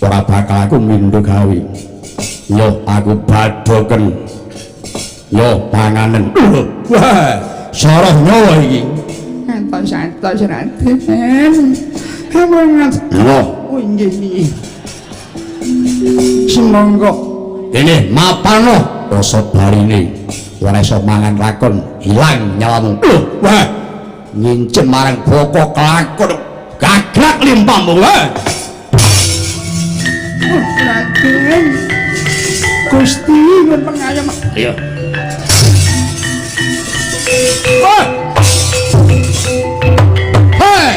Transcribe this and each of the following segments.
Ora bakal aku mindho gawe. Yo aku badhoken. Yo panganen. Wah, soroh nyawa iki. Entos-entos Raden. Ampun. Yo, Oh inggih. Semangga. Ini mapano rasa barine. Ora iso mangan lakon, ilang nyawamu. Wah, ngincem marang boko kelakon. Gaglak limpahmu, wah. Oh, Raden. Gusti nyuwun pengayom. Ayo. Wah. Hei.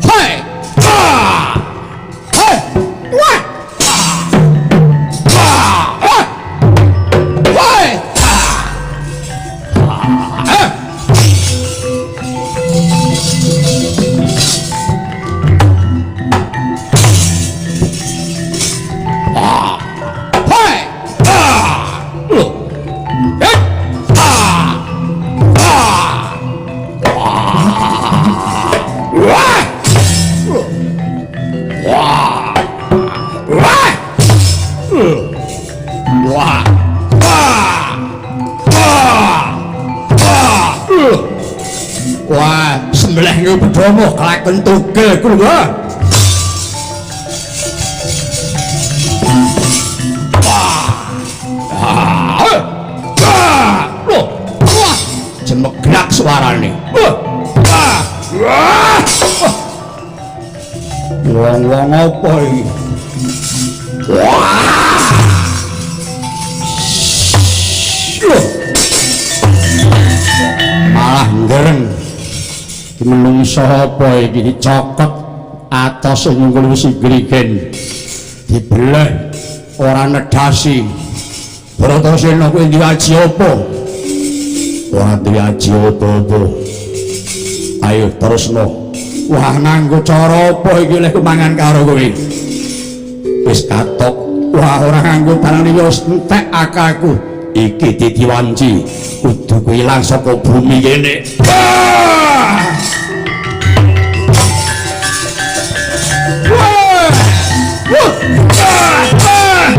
Hei. Ah. Hei. Wah. Ah. Ah. Hei. Ah. Ah. Hei. Ah. Loh. Eh. Ah. Ah. Wah. Wah. Wah. Wah. Wah. Wah. Wah. Wah, sembelih nggo bedomo kelakon tugel kuwi lho. Wah. Ah. Wah. Loh. Wah. Jemegrak suarane. Wah. Wah. Wah. Wong-wong apa iki? Wah. Loh. Malah ngereng. Iki menungso apa iki dicokot atos nyungkul wisi grigen. Dibeleh ora nedasi. Bratasena kuwi duwe aji apa? Ora duwe aji apa-apa. Ayo terusno. Wah, nganggo cara apa iki lek mangan karo kowe? Wis katok. Wah, ora nganggo barang iki wis entek akalku. Iki dadi wanci. Kudu kuwi ilang saka bumi kene. Wah! Wah! Wah! Ah! Ah!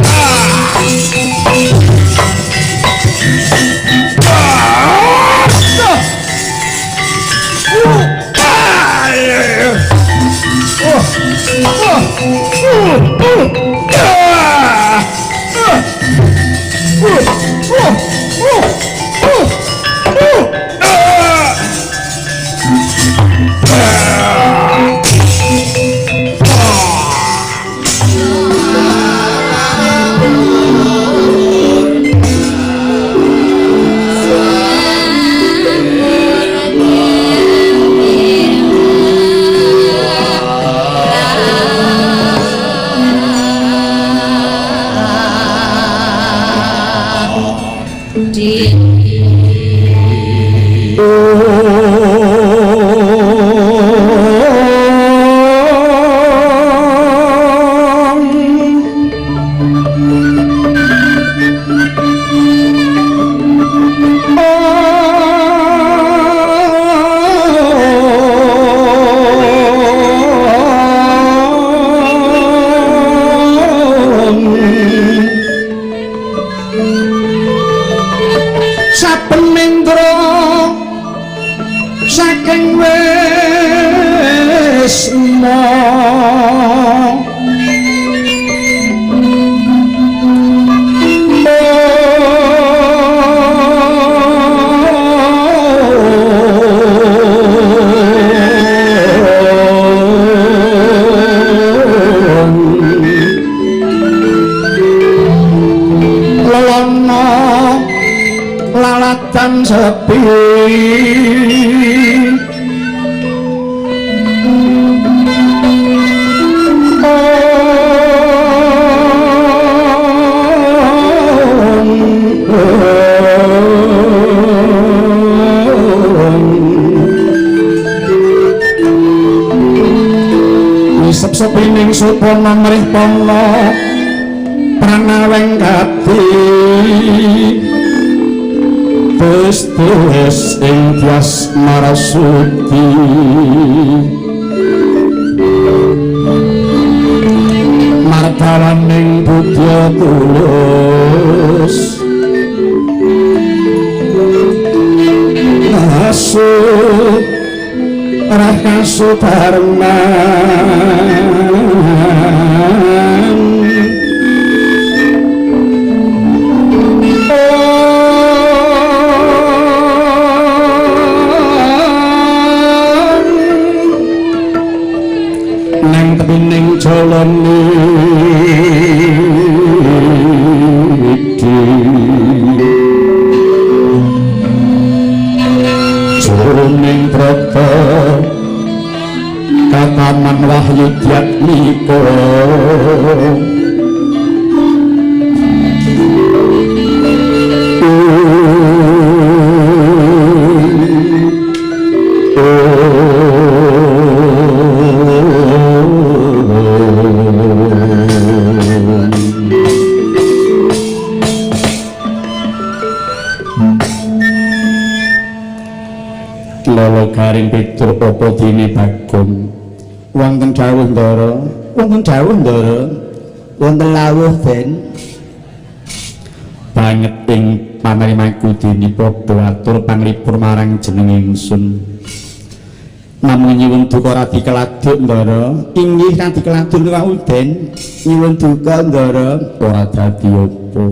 Saben mendra saking wisma Lelono lalatan sepi Isep sepining supana mrih pana pranaweng kadi. Des ing Tyas Marasuti martalaning budya tulus nasu rakasu dharman ning jalane iki jroning brata kataman wahyu dyatmika Garing Petruk apa dene Bagong wonten dawuh Ndara, wonten dawuh Ndara, wonten lawuh Den. Banget ing panerimaku dene padha atur panglipur marang jeneng ingsun. Namung nyuwun duka radi keladuk Ndara. Inggih radi keladuk wau Den. Nyuwun duka Ndara. Ora dadi apa.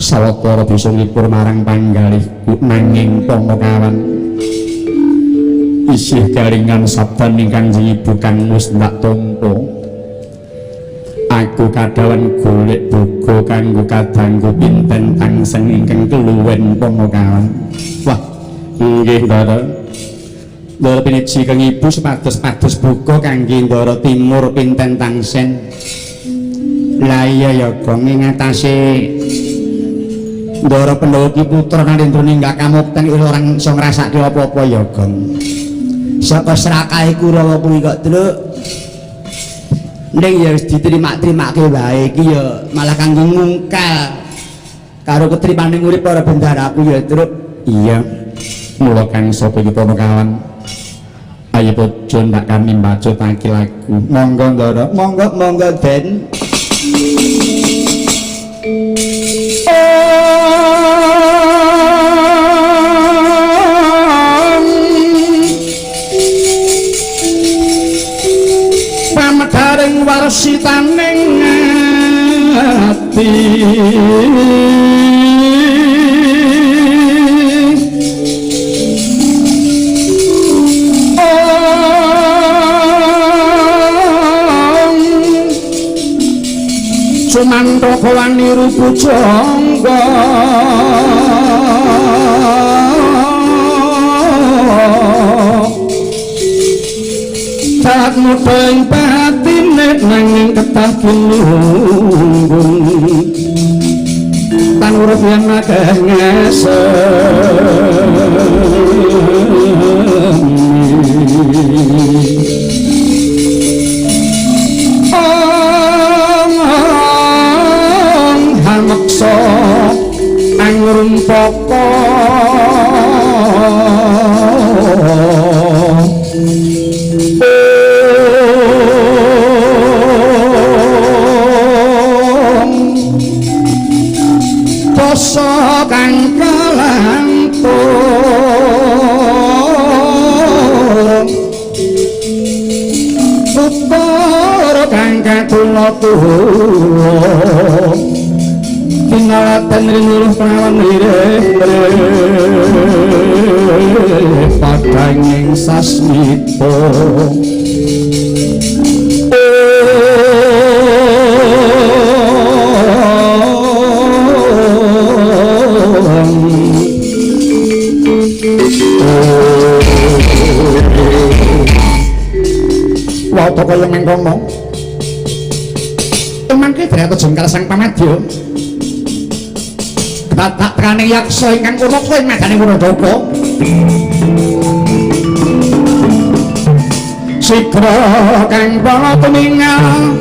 Sawetara bisa nglipur marang panggalihku nanging pangawan isih garingan sabdaning Kanjeng Ibu kang wis ndak tampa. Aku kadhawan golek boga kanggo kadangku pinten tangseng ingkang keluwen pangawan. Wah, nggih Ndara. Ndara piniji kang Ibu supados-pados boga kangge Ndara Timur pinten tangsen. Lah iya ya Gong, ing atase Ndara Pandhawa ki putra Narendra ninggal kamukten ora iso ngrasake apa-apa ya Gong. Saka srakahe Kurawa kuwi kok Truk. Ning ya wis diterima-terimake wae iki ya malah kanggo ngungkal karo ketrimane urip para bendaraku ya Truk. Iya. Mula kang sapa iki kawan. Ayo padha ndak kami mbacutake lagu. Monggo Ndara, monggo monggo Den. Pamedharing warsitaning ati Sumantaka waniru pujangga tak mudha ing batine nanging ketah kinunggung tan urip yen akeh ngesemi. Hameksa angrumpaka basa kang kalantur putra kang katula-tula kinalaten rinuluh prawan lirih padanging sasmita. Wata kaya mangkono. Mangke drata jengkal sang pamadya. Batak tekane yaksa ingkang kurmaka ing madane Wurandaka. Sigra kang para tumingal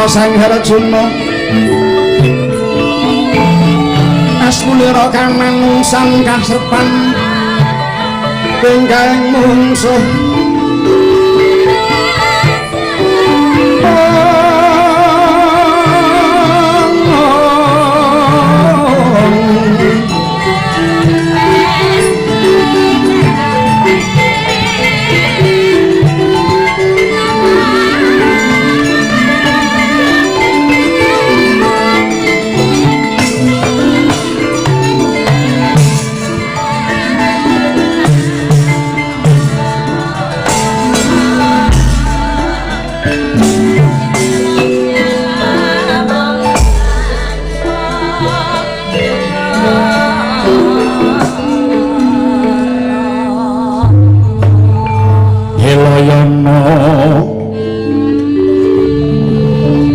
Sang Harjuna asmulira kang manungsan kaserpan ingkang mungsuh.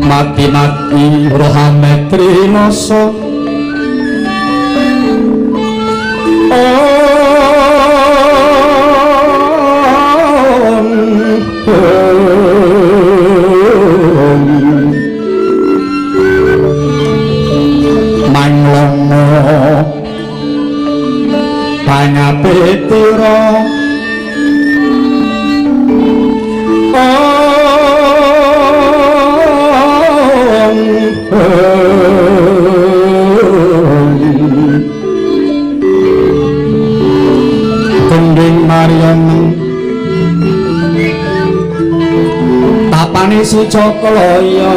Mati-mati rohame trinasa manglongo pangapitira gending Mariana tapane si Coklaya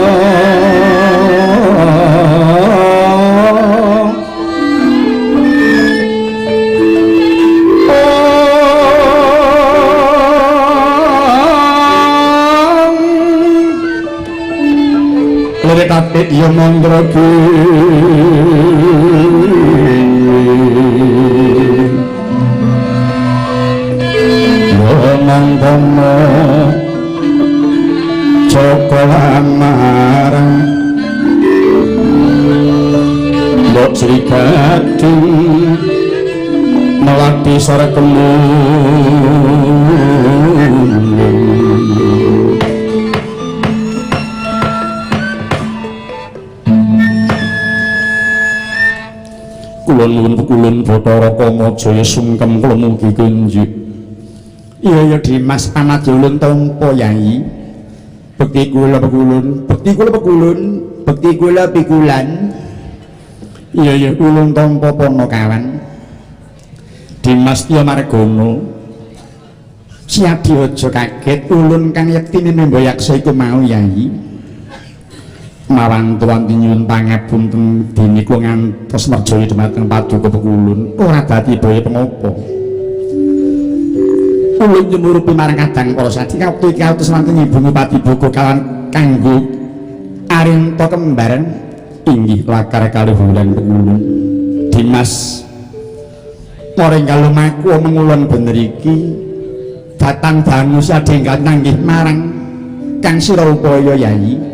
Katik ya mandragi mangkono Joko Lamarang Mbok Sri Gading melati sarekemu. Kula nuwun pekulun Bathara Kama Jaya sungkem kula mugi kunjuk. Iya ya Dimas pamadya ulun tampa Yai. Bekti kula pekulun, bekti kula pekulun, bekti kula pikulan. Iya ya ulun tampa Panakawan. Dimas Tya Margono. Siadi aja kaget ulun kang yektine nembo yaksa iku mau Yai. Mawantu-wanti nyuwun pangapunten dene kula ngantos merjaya dumateng paduka pekulun ora dadi baya pengopo. Ulun nyumurupi marang kadang para sadi kawektu iki kautus wonten Ibu Bupati Bogo kawan kanggo arinta kembar inggih lakar kaluhuran pekulun. Dimas moring kalumaku mengulon bener iki datang danu sadenggal nanggih marang kang sira upaya Yai.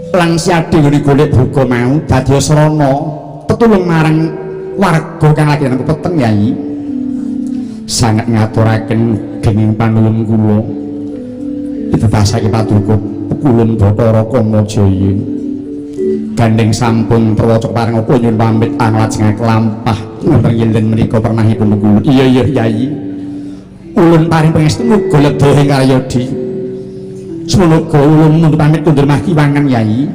Lan siade nggone golek buka mau dadi srana tetulung marang warga kang lagi nang peteng Yai. Sangat ngaturaken genging panuwun kula pitedhasake paduka pekulun Bathara Kama Jaya. Gandeng sampun terwaca pareng apa nyuwun pamit anglajengake lampah wonten yenden menika pernahipun pekulun. Iya iya Yai. Ulun paring pangestu muga ledha ing karayadi. Semono uga ulun mundhut pamit kundur makiwangan Yai.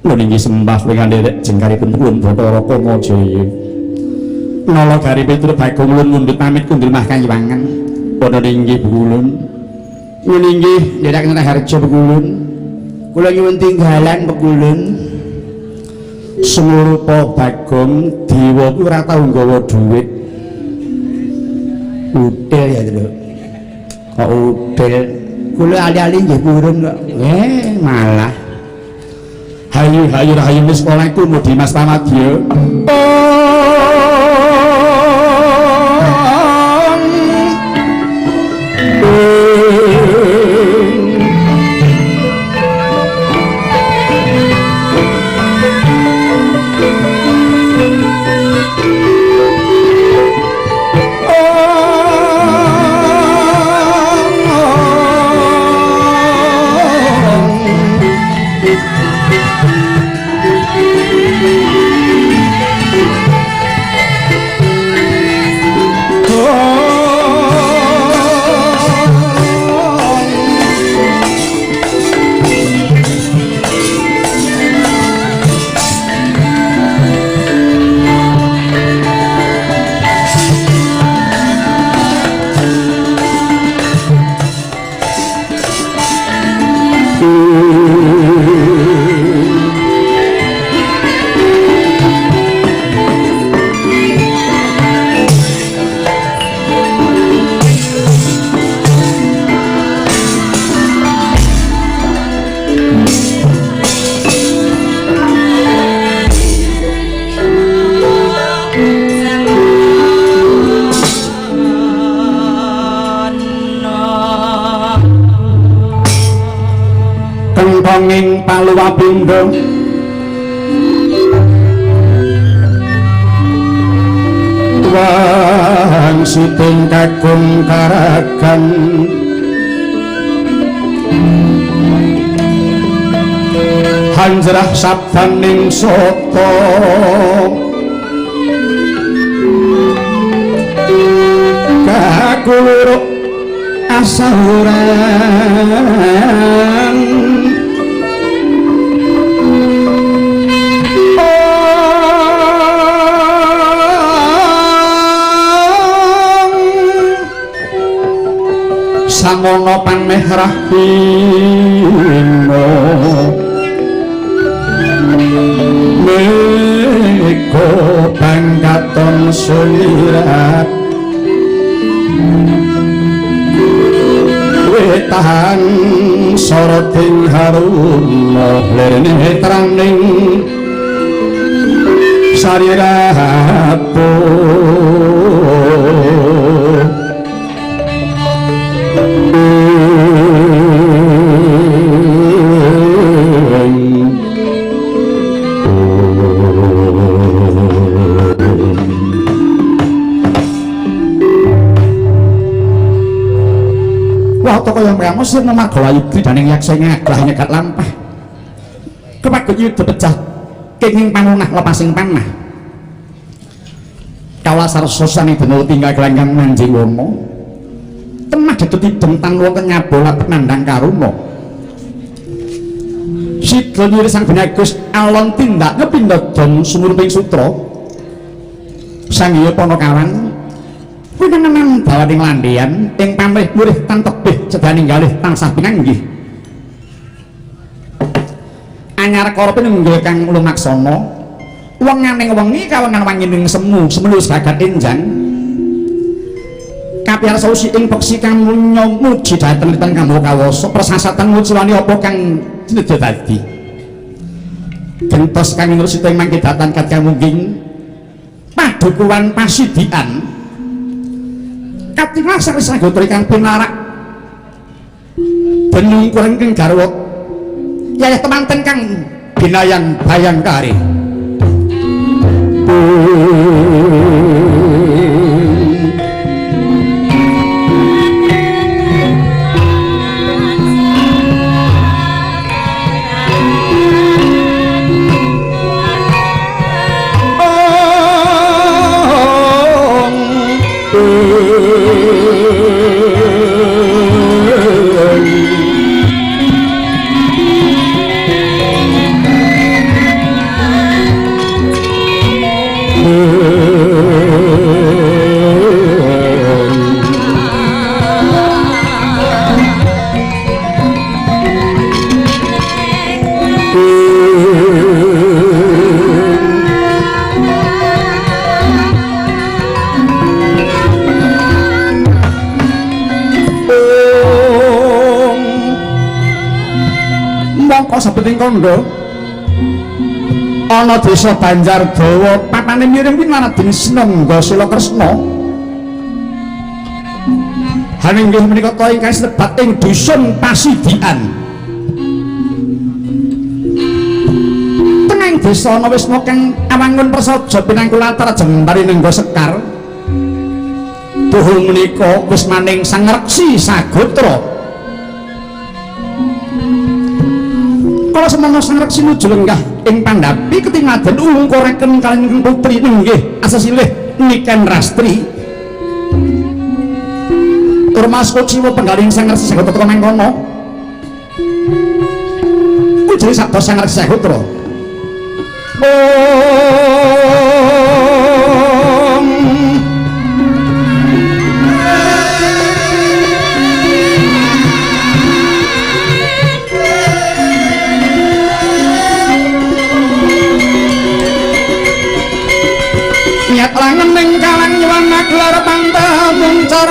Ulun inggih sembah kula nderek jengkaripun pun Bathara Kamajaya. Nala gari Petruk Bagong ulun mundhut pamit kundur makiwangan. Padha inggih ulun. Nyuwun inggih nderek Harja ulun. Kula nyuwun tinggalan pekulun. Sumurupa Bagong dewa kuwi ora tau nggawa dhuwit. Udel ya, Truk. Kok udel? Kula ali-ali nggih purun kok. Malah. Hayu hayu rahayu wis sekolahku mudi Mas Pamadya. Kentonging paluwapindo wang siting kakung karagan hanjrah sabdaning sata kakuluruk asahuran samono panmeh rahina meko pangkaton sulirat wetan soroting haruma lirene teraning sarirapu. Kaya mramo sirna marga wayudi daning yaksa ngaglah nyegat lampah kepagut yuda pecah kenging panunah lepasing panah kawasar sosane dene tinggal gelanggang manjing wana temah dedut idem tan wonten nyabola penandang karuna sida nyiri sang Benagus alon tindak ngepindha sumuruping sutra sang Hyang Panakawan winengan bawaning landhean ing pamrih murih tan tebih sedaning galih tansah pinanggih anyar kara pinunggil kang lumaksana wenganing wengi kawengan wangining semu semelus gagat enjang kapiyarsa usi ing peksi kang munya muji dhateng riten kang kawasa persasatan nguculani apa kang sinedya dadi gentos kang ngrusita ing mangke datan kat kamungking padukuwan pasidian katingal sawisagatra ingkang pinarak denung kurang ing garwa yayah temanten kang binayang bayangkari. Oh, sabeting kandha ana desa Banjardawa papane miring kuwi Raden Senengga Sela Kresna. Haninggih menika ta ingkang sebat ing dusun Pasidian. Tengahing desa ana wisma kang awangun prasaja pinangkul latar jembar nengga sekar. Tuhu menika wismaning Sang Reksi Sagotra. Kala semana Sang Reksi nuju lenggah ing pandhapi ketingaden ungkuraken kaliyan putri nenggih asesilih Niken Rastri. Tur mas kuciwa penggaling Sang Resi Sagotra teka mangkono. Kuwi jenenge sabda Sang Resi Sagotra. Om Nyat langen ning kalang nyuwana gelar pantah muncar.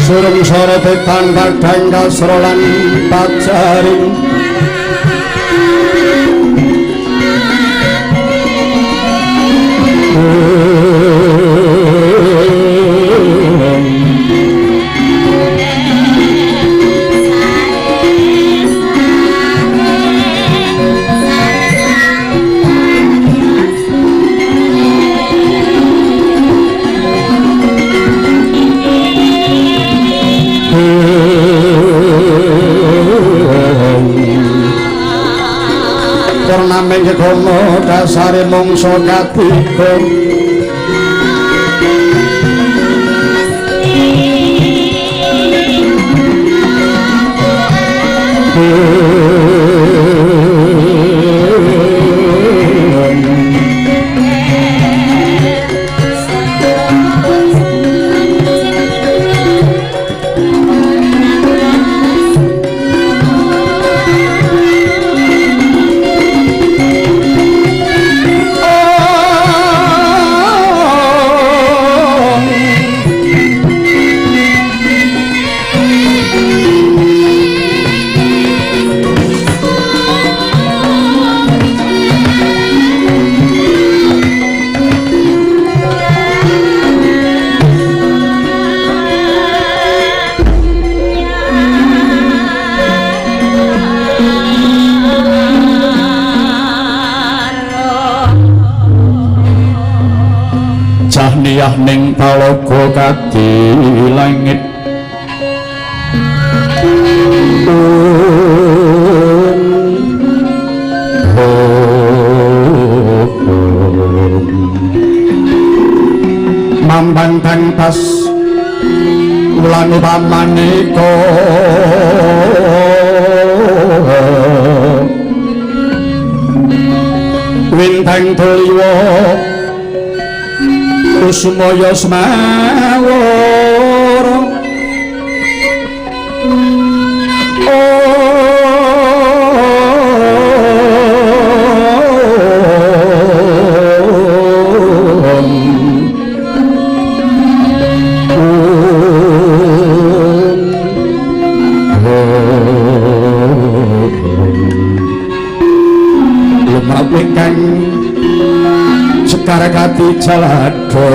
Surung sora tetan padang kasra lan pajaring. Purnaming kono dasare mangsa katiga. Jahniyah ning talaga kadi langit. Mambang pas wulan pamaneka wintang tuliwa Kusumaya semawara. Om Lumrah ingkang sekar kati jalada.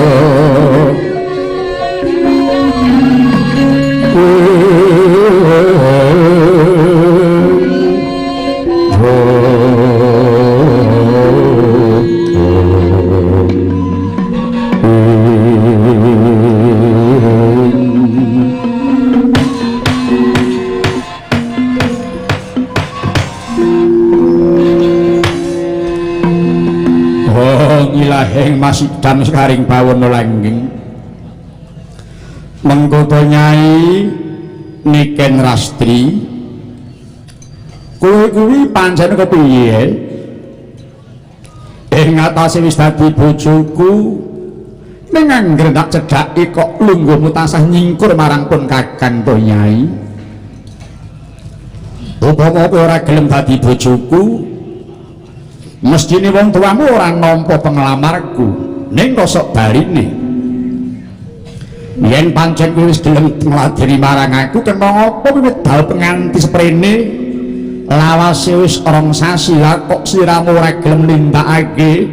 masidam sekaring bawana langgeng. Mengko to Nyai Niken Rastri, kowe kuwi pancen kepiye? Ing ngatasé wis dadi bojoku, ning angger tak cedhaki kok lungguhmu tansah nyingkur marang pun Kakang to Nyai. Upama kowe ora gelem dadi bojoku, mestine wong tuamu ora nampa penglamarku, ning kosok baline. Yen pancen kowe wis gelem ngladeni marang aku, kena ngapa kowe dal penganti seprene lawase wis 2 sasi, lah kok sliramu ora gelem nindakake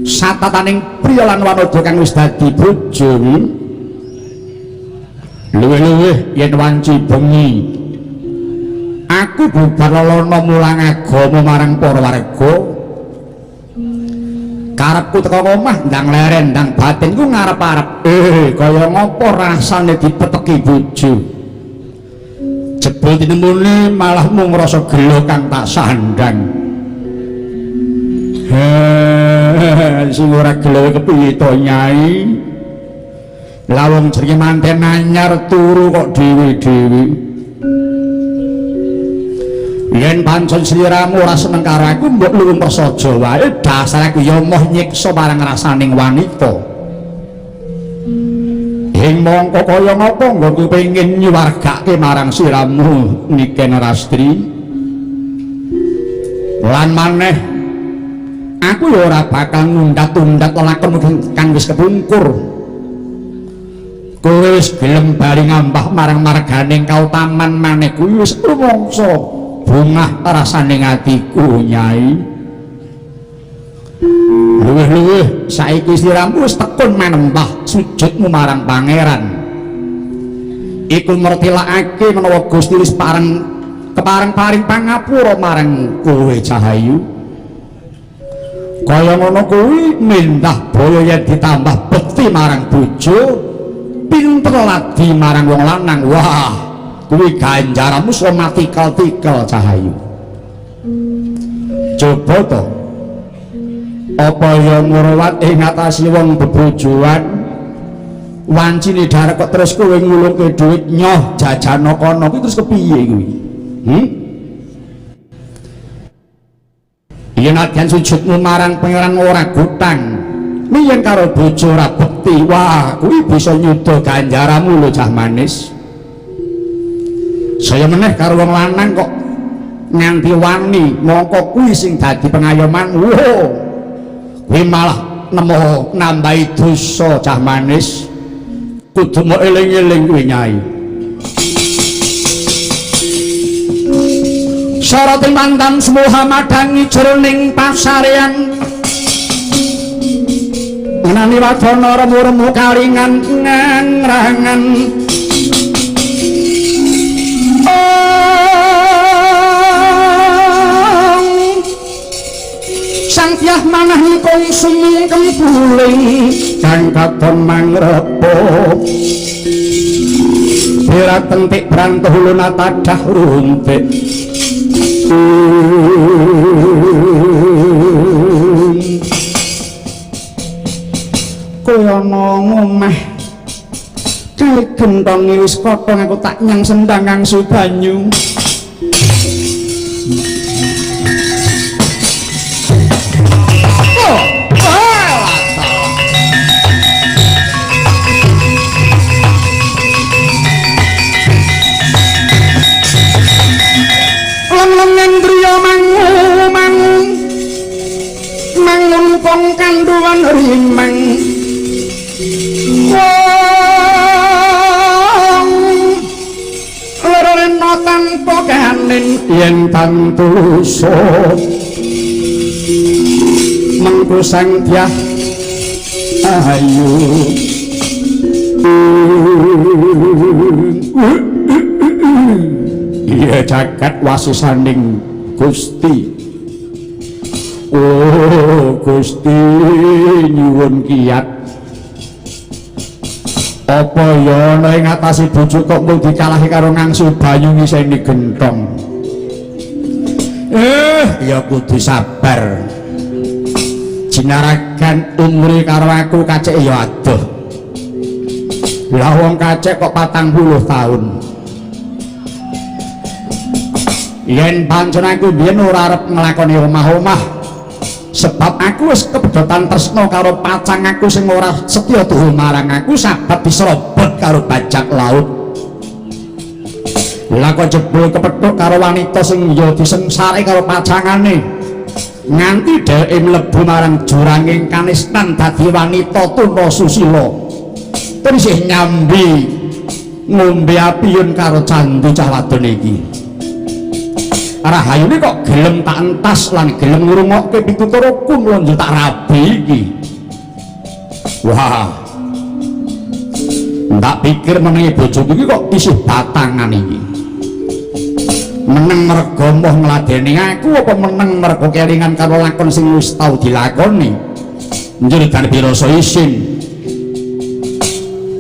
satataning priya lan wanada kang wis dadi bojo. Luwih-luwih yen wanci bengi aku bubar lelana mulang agama marang para warga, karepku teko omah ndang leren ndang batinku ngarep-arep, kaya ngopo rasane dipeteki bojo, jebul tinemune malah mung rasa gelo kang tak sandang. Sing ora gelo kepiye to Nyai? Lah wong jenenge manten anyar turu kok dhewe-dhewe. Yen pancen sliramu ora seneng karo aku, mbok luwung prasaja wae, dasar aku ya moh nyiksa marang rasaning wanita. Ing mongko kaya ngapa nggonku pengin nyuwargake marang sliramu Niken Rastri. Lan maneh aku ya ora bakal ngundat-undat lelakon kang wis kepungkur. Kowe wis gelem bali ngambah marang marganing kautaman maneh kuwi wis rumangsa bungah rasane atiku Nyai. Luwih-luwih saiki sliramu wis tekun manembah sujudmu marang pangeran. Iku mertilakake menawa Gusti wis pareng kepareng paring pangapura marang kowe Cahayu. Kaya ngono kuwi mindah boyo yen ditambah bekti marang bojo, pinter ladi marang wong lanang. Wah, kuwi ganjaranmu iso matikel-tikel Cahayu. Coba to, apa ya ngrawat ing ngatasi wong bebojoan wancine darek kok terus kowe ngulungke dhuwit nyoh jajano kono kuwi terus kepiye kuwi? Yen nadyan sujudmu marang pangeran ora gutang, yen karo bojo ora bekti, wah kuwi bisa nyuda ganjaranmu lho cah manis. Saya meneh karo wong lanang kok nganti wani, mongko kuwi sing dadi pengayoman. Wo, kuwi malah nemu nambahi dosa cah manis. Kudu mok eling-eling kuwi Nyai. Soroting mantan semoha madangi jroning pasarean, ngenani wadana remu-remu kalingan ngrangan. Sang Dyah manah kong sumingkem puling kang katon mangrepo, berat tentik brantuh luna tadah runtik. Kowe ana ngomah kae gentonge wis kotong, aku tak nyang sendang ngangsu banyu. Mangun kandhuwan rimang wong loro tanpa kanin yen tantulusa mengko Sang Dyah Ayu. Iya jagat wasisaning Gusti. Oh Gusti nyuwun kiat. Apa ya ana ing atase bojo kok mung dikalahi karo ngangsu banyu ngiseni gentong. Ya kudu sabar. Jinaragan umure karo aku kacek ya adoh. Lah wong kacek kok 40 tahun. Yen pancen aku biyen ora arep nglakoni omah-omah, sebab aku wis kebedotan tresna karo pacang aku sing ora setya tuhu marang aku sabab diserobot karo bajak laut. Lah kok jebul kepethuk karo wanita sing ya disengsare karo pacangane, nganti dheweke mlebu marang juranging kanistan dadi wanita tuna susila. Terus isih nyambi ngombe apiyun karo candu cah wadon iki. Rahayune kok gelem tak entas lan gelem ngrungokke pituturku mlonjo tak rabi iki. Wah. Tak pikir menengi bojoku iki kok isih batangan iki. Meneng mergo moh ngladeni aku apa meneng mergo kelingan karo lakon sing wis tau dilakoni. Njur dan birasa isin.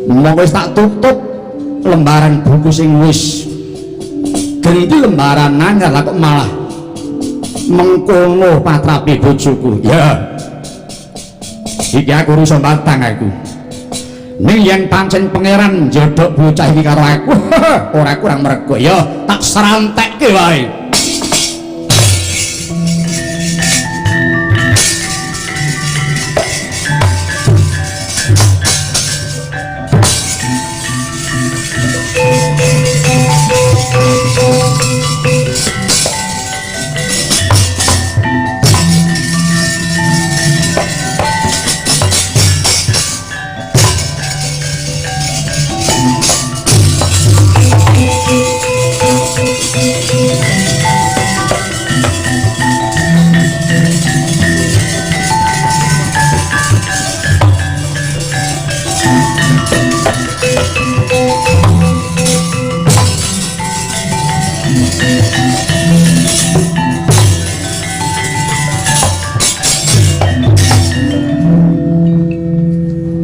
Monggo wis tak tutup lembaran buku sing wis genti lembaran anyar, lah kok malah mengkono patrapi bojoku. Ya. Iki aku iso batang aku. Ning yen pancen pangeran njodhok bocah iki karo aku, ora kurang mergo ya tak serantekke wae.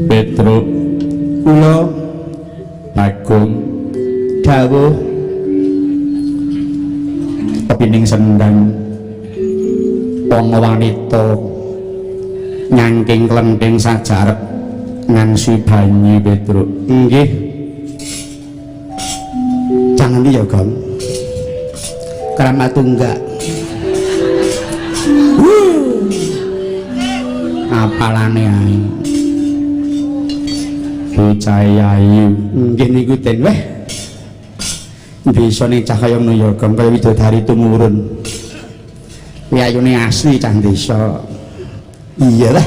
Petruk kula Bagong dawuh tepining sendang ana wanita nyangking klendhing sajarep ngangsi banyu. Petruk nggih. Jangan ya, Gong. Keramat tunggak. Apalane ae. Bocah ayu nggih niku den weh. Desane cah kaya ngono ya, Gong, kaya widodari tumurun. Kuwi ayune asli cah desa. Iyalah.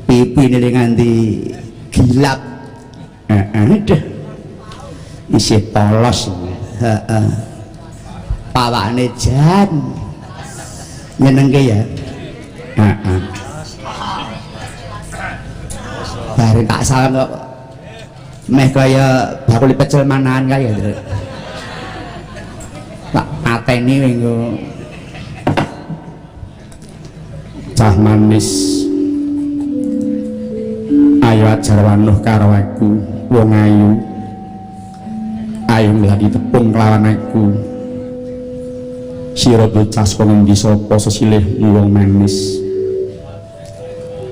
Pipine nganti gilap. Heeh, deh. Isih polos. Heeh. Pawakne jan. Nyenengke ya. Heeh. Bareng tak salam kok meh kaya bakul pecel manahan kaya ya. Tak pateni minggu. Cah manis. Ayo ajar wanuh karo aku, wong ayu. Ayo mlaki tepung kelawan aku. Sira bocah saka ngendi sapa sesilihmu wong manis.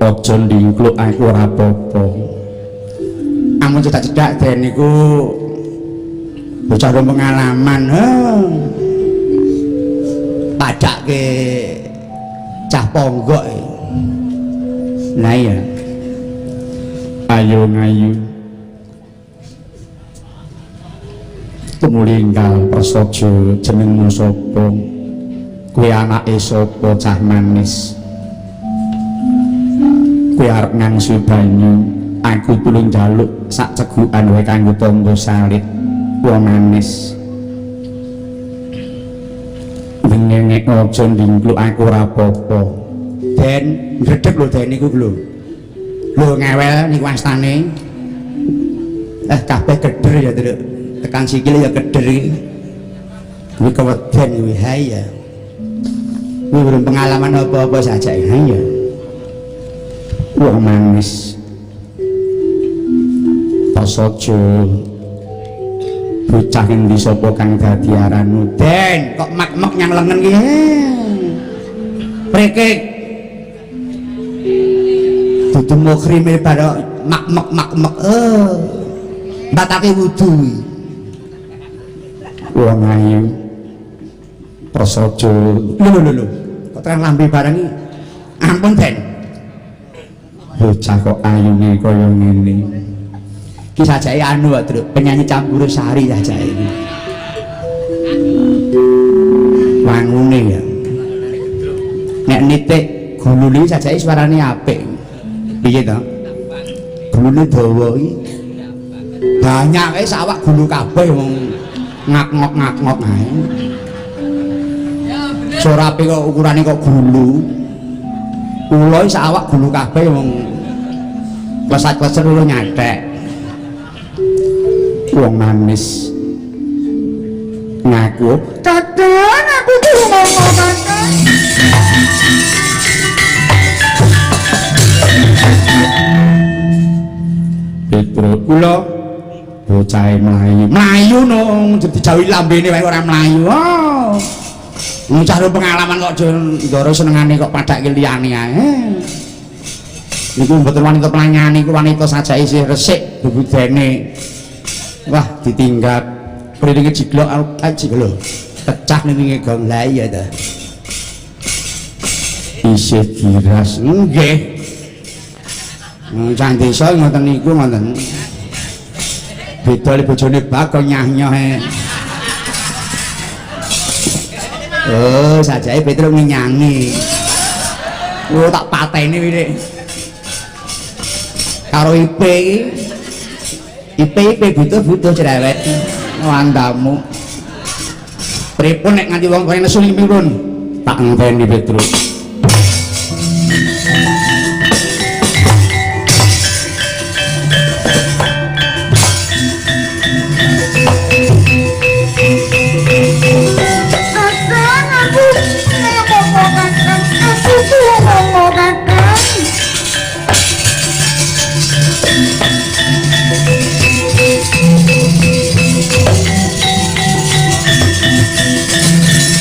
Aja ndingkluk aku ora apa-apa. Amun cedak-cedak den niku bocah rong pengalaman. Padake cah ponggok. Lah iya. Ayo ngayu. Tumulinggal prasaja jenengmu sapa? Kowe anake sapa cah manis? Kowe arep ngangsu banyu, aku tulung njaluk sak cegukan wae kanggo tangga salit wong manis. Dengengek aja ndingkluk aku ora apa-apa. Den ndredeg lho den niku lho. Lho ngewel niku astane. Kabeh keder ya, Truk. Tekan sikile ya keder iki. Kuwi keweden kuwi. Ha iya. Kuwi belum pengalaman apa-apa saja. Ha iya. Wong manis. Prasaja bocah ngendi sapa kang dadi aranmu? Den, kok mak-mak nyang lengen ki. Prekek. Dudu mukrime bar mak mek mak mek. Mbatake wudu kuwi. Wong ayu. Prasaja. Lho lho lho. Kok tekan lambe barang iki? Ampun, Ben. Bocah kok ayune kaya ngene. Ki sajake anu kok, Truk, penyanyi campur sari sajake. Wangune ya. Nek nitik gulune sajake suarane apik. Piye to? Gulune dawa iki. Banyak kae sawak gulu kabeh wong ngak-ngok-ngak-ngok ae. Sorape kok ukurane kok gulu. Kula iki sawak gulu kabeh wong klesat-kleset lho nyathek. Wong manis. Ngaku, Kakang, aku tulungono, Kakang. Petruk kula bocahe mlayu. Mlayu nung dijauhi lambene wae ora mlayu. Oh. Wong cah pengalaman kok aja ndoro senengane kok padake liyane ae. Niku mboten wanita pelanyane, niku wanita sajake isih resik bebudene. Wah, ditinggal priringe jiglok ae jiglok. Pecah ning gong. Lah iya ta. Isih diras. Nggih. Cah desa ngoten niku ngoten. Beda le bojone Bagong nyah-nyoh e. Oh, sajake Petruk ngenyangi. Oh, tak pateni wilik. Karo IP iki. IP IP butuh-butuh cerewet. Wandamu. Pripun nek nganti wong kaya nesu ning purun? Tak ngenteni Petruk. Kakang, aku ngapa Kakang? Aku tulungono, Kakang.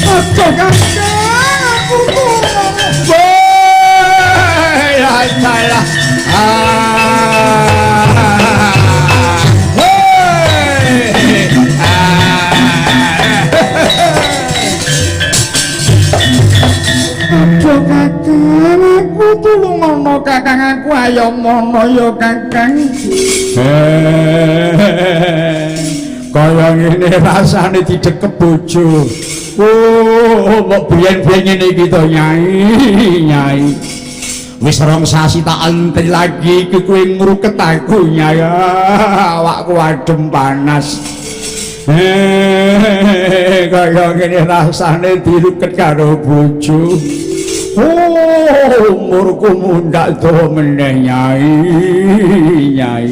Aja Kakang, aku tulungono. Woi, lah. Woi. Aja Kakang, aku tulungono Kakang, aku ayo mono ya Kakang. Kaya ngene rasane didekep bojo. Oh, mbok biyen-biyen ngene iki to, Nyai, Nyai. Wis rong sasi tak entri lagi iki kowe ngruket aku, Nyai. Awakku adem panas. Kaya ngene rasane diruket karo bojo. Oh, umurku mundhak dawa meneh, Nyai, Nyai.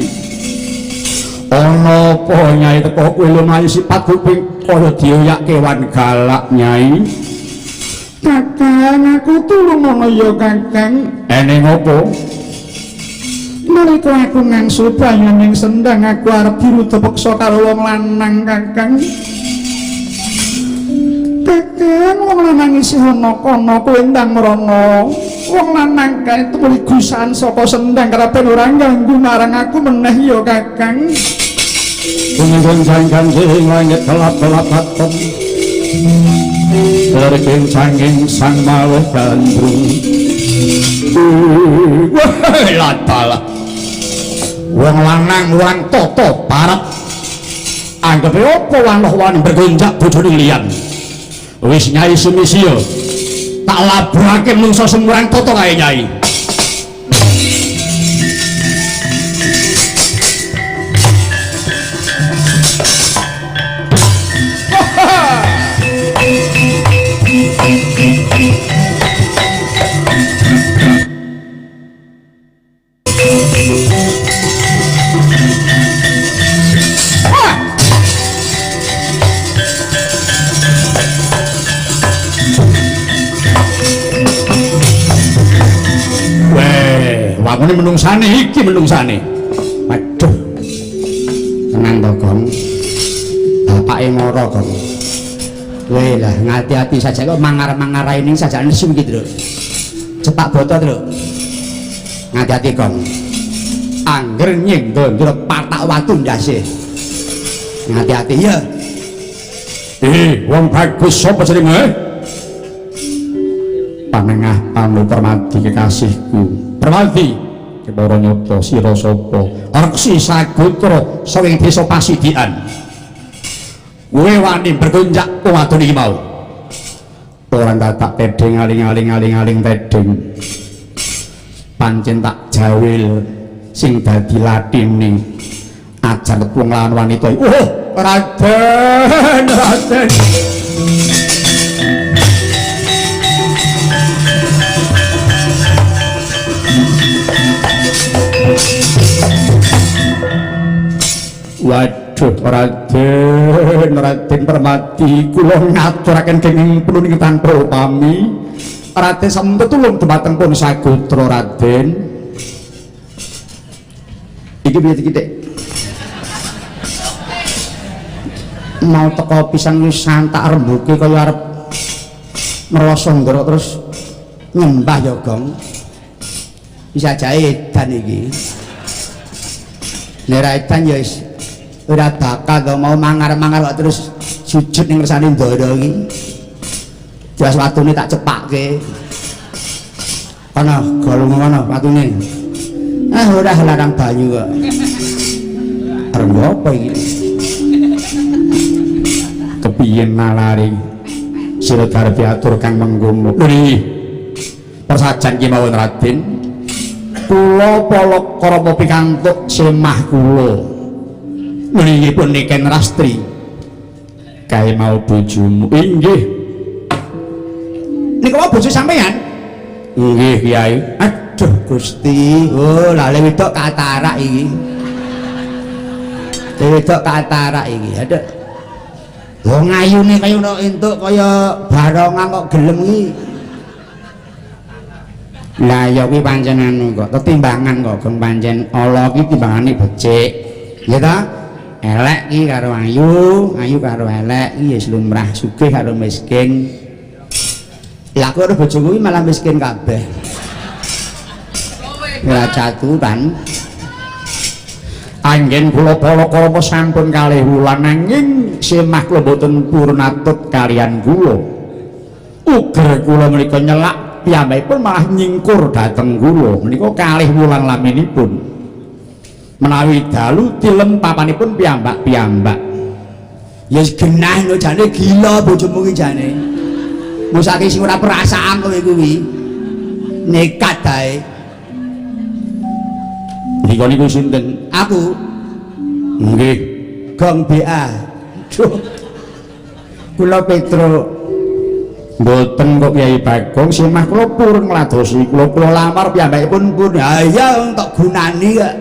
Ana apa Nyai teko kowe lumayu sifat kuping kaya dioyak kewan galak, Nyai? Kakang, aku tulungono ya Kakang. Eneng apa? Nalika aku ngangsu banyu ning sendang, aku arep diruduk peksa karo wong lanang, Kakang. Kakang, wong lanang isih ana kono, kowe ndang mrono. Wong lanang kae tumuli gusan saka sendang keraben ora ganggu marang aku meneh ya Kakang. Gunggung jangkang langit kelap-kelap katon. Lerking sanging sang maweh gandrung. Wah, latalah. Wong lanang wong toto parep. Anggepe opo wanoh-wani bergonjak bojone liyan. Wis Nyai Sumisya, tak labrake menungsa semurang toto kae Nyai. Wangune menungsane iki menungsane. Waduh. Tenang to, Gong. Bapake mara, Gong. Weh lah, ngati-ati saja kok mangar-mangar ini sajane nesu iki, Truk. Cepak boto, Truk. Ngati-ati Gong. Angger nyenggol ndra patak watu ndase. Ngati-ati ya. Wong bagus sapa jenenge? Panengah Panu Permadi kekasihku. Permadi, kepara nyata sira sapa? Reksi Sagotra saking desa Pasidian. Kowe wani bergonjak wong wadon iki mau. Ora tak tedheng aling-aling aling-aling tedheng. Pancen tak jawil sing dadi latine ajar wong lan wanita. Oh, Raden, Raden. Waduh, Raden, Raden Permadi, kula ngaturaken kenging penuning tanpa upami. Raden sampun tulung dumateng pun sagotra Raden. Iki piye iki, Dik? Mau teko pisan wis santak rembuke kaya arep ngrasa ndara terus nyembah ya, Gong. Bisa jae edan iki. Nek ra edan ya wis ora bakal to, mau mangar-mangar kok terus sujud ning ngersane ndara iki. Jelas watune tak cepake. Kono golong ngono watune. Ah ora larang banyu kok. Arep apa iki? Kepiye nalari sira garep diatur kang mengkono. Lho persajan ki mawon Raden. Kula palakrama pikantuk semah kula. Nggih Niken Rastri. Kae mau bojomu. Inggih. Niku wae bojo sampean? Nggih, Kyai. Aduh Gusti. Oh, lha wedok katarak iki. Wedok katarak iki. Aduh. Wong ayune kaya ngono entuk kaya barongan kok gelem iki. Lah ya kuwi pancen anu kok, tetimbangan kok geng pancen ala iki timbangane becik. Nggih ta? Elek iki karo ayu, ayu karo elek iki ya lumrah, sugih karo miskin. Lah kok bojoku iki malah miskin kabeh. Ora caturan. Anggen kula palakrama sampun kalih wulan nanging semah kula boten purun atut kaliyan kula. Uger kula menika nyelak piyambakipun malah nyingkur dhateng kula. Menika kalih wulan laminipun. Menawi dalu tilem papanipun piyambak-piyambak. Ya genah lho jane gila bojomu ki jane. Musake sing ora perasaan kowe kuwi. Nekat ae. Nika niku sinten? Aku. Nggih. Gong BA. Duh. Kula Petro. Mboten kok Kyai Bagong, semah kula purun ngladosi kula, kula lamar piyambakipun pun. Ha iya tok gunani kok.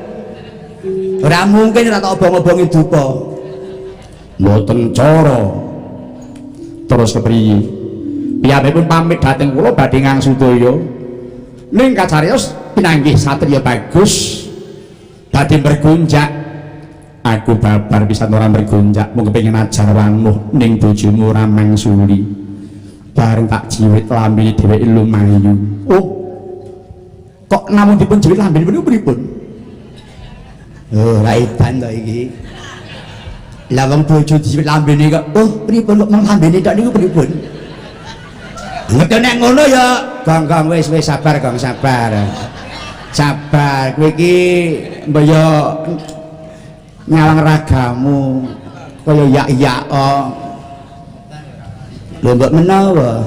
Ora mungkin ora tak obong-obongi dupa. Mboten cara. Terus kepriye? Piyambakipun pamit dhateng kula badhe ngangsudaya. Ning kacariyos pinanggih satriya bagus badhe bergonjak. Aku babar pisan ora bergonjak, mung kepengin ajar wanuh ning bojomu ora mangsuli. Bareng tak jiwit lambene dheweke lumayu. Oh. Kok namung dipun jiwit lambene niku pripun? Oh, ra edan to iki. Lah wong bojo dijiwit lambene kok, oh pripun kok mung lambene tok niku pripun? Ngerti nek ngono ya, Gong Gong wis wis sabar Gong sabar. Sabar, kowe iki mbok yo nyawang ragamu kaya yak-yak kok. Lho mbok menawa.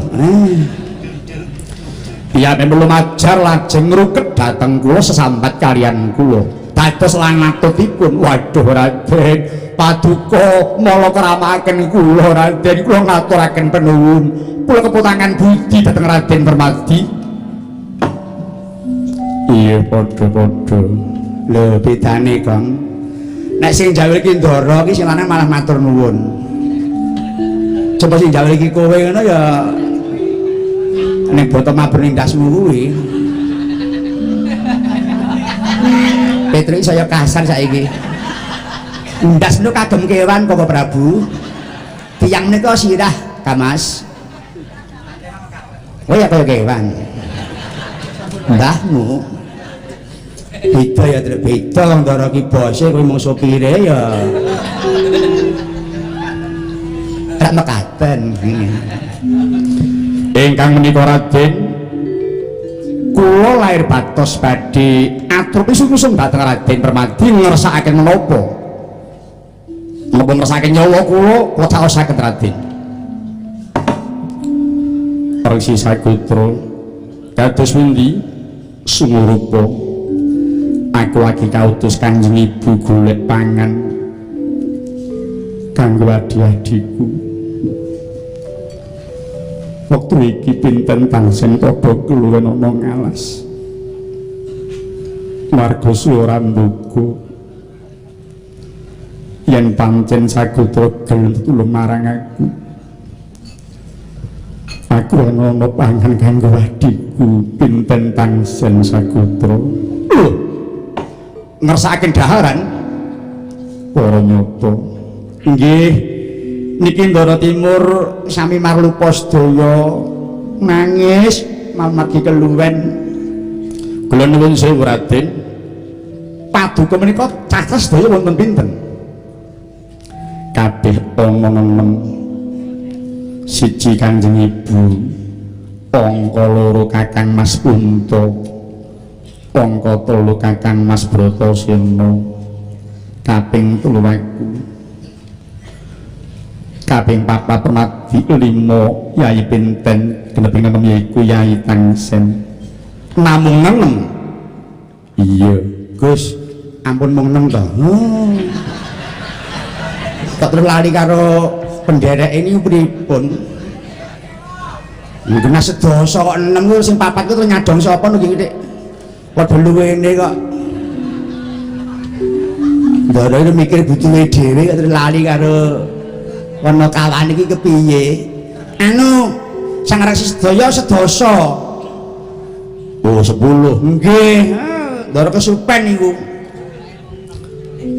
Iya memang lumajar lajeng ngruket dhateng kula sesambat kaliyan kula. Dados lanatutipun, waduh Raden, paduka mala kramakaken kula Raden, kula ngaturaken penuwun. Kula keputangan budi dhateng Raden Permadi. Iya padha-padha. Lho bedane, Gong. Nek sing jawil iki ndara iki sing lanang malah matur nuwun. Coba sing jawil iki kowe ngono ya ning boto mabur ning ndasmu kuwi. Petri saya kasar saiki. Ndas niku kagem kewan Bapak Prabu. Tiyang nika sirah, Kamas. Oh ya kaya kewan. Mbahmu. Beda ya, Tru. Beda wong Ndara ki bose kowe mung sopire ya. Rak mekaten. Ingkang menika Raden, kula lair batos badhe atur pisun-pisun dhateng Raden Permadi ngersakaken menapa? Menapa ngersakaken nyawa kula, kula caosaken Raden. Resi Sakutra, kados pundi sumurupa? Aku lagi kautus Kanjeng Ibu golek pangan kanggo adi-adiku. Wektu iki pinten tangsen padha keluwen ana ngalas. Marga suwe ora mbuku. Yen pancen Sakutra gelem tulung marang aku, aku ana pangan kanggo adhiku pinten tangsen Sakutra. Lho, ngersakaken daharan para nyata. Nggih, niki Ndara Timur sami marlupa sedaya nangis margi keluwen. Kula nuwun sewu Raden. Paduka menika cacah sedaya wonten pinten? Kabeh ana 6. Siji Kanjeng Ibu, angka 2 Kakang Mas Punta, angka 3 Kakang Mas Bratasena, kaping 3 aku, kaping 4 Permadi, 5 Yai Pinten, geneping 6 yaiku Yai Tangsen. Namung 6. Iya, Gus, ampun mung 6 to. Kok terus lali karo penderek ini pripun? Mungkin sedasa kok 6 kuwi sing 4 kuwi terus nyadong sapa nggih Dik? Padha luwene kok. Ndara iki mikir butuhe dhewe kok terus lali karo ana kawan iki kepiye? Anu, sang resi sedaya sedasa. Oh, 10. Nggih, ndara kesupen niku.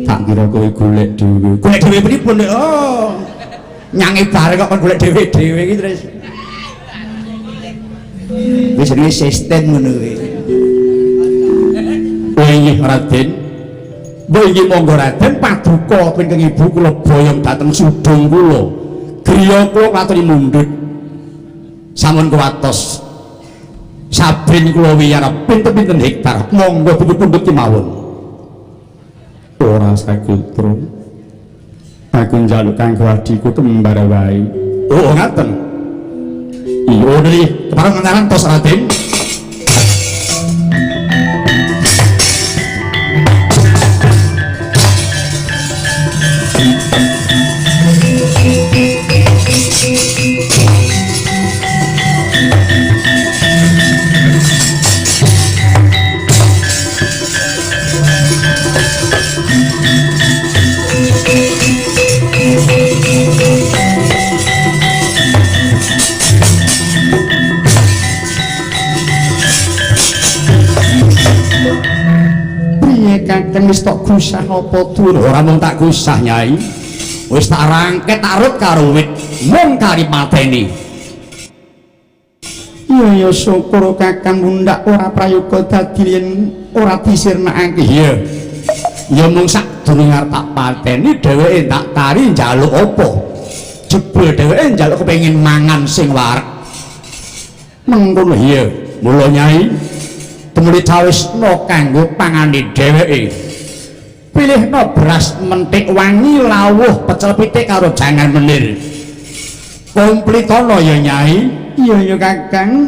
Tak kira kowe golek dhewe. Golek dhewe pripun, Dik? Oh. Nyange bareng kok kon golek dhewe-dhewe iki terus. Wis jenenge sistem ngono kuwi. Oh inggih Raden. Mbok inggih monggo Raden paduka pingkeng ibu kula boyong dhateng sudung kula. Griya kula katuri mundhut. Sampun kuwatos. Saben kula wiyara pinten-pinten hektar. Monggo dipundhut kemawon. Ora Sakutra. Aku njaluk kanggo adhiku kembar wae. Oh ngaten. Iya niki kepareng ngaran tos Raden. Kakang wis tok gusah apa durung? Ora mung tak gusah Nyai. Wis tak rangket tarut karo wit mung kari mateni. Iya ya syukur Kakang mundak ora prayoga dadi yen ora disirnakake. Iya. Ya mung sadurunge arep tak pateni dheweke tak tari njaluk apa? Jebul dheweke njaluk kepengin mangan sing wareg. Mengkono iya. Mula Nyai tumuli cawisna kanggo pangane dheweke. Pilihna beras mentik wangi lawuh pecel pitik karo jangan menir. Komplitono ya Nyai. Iya ya Kakang.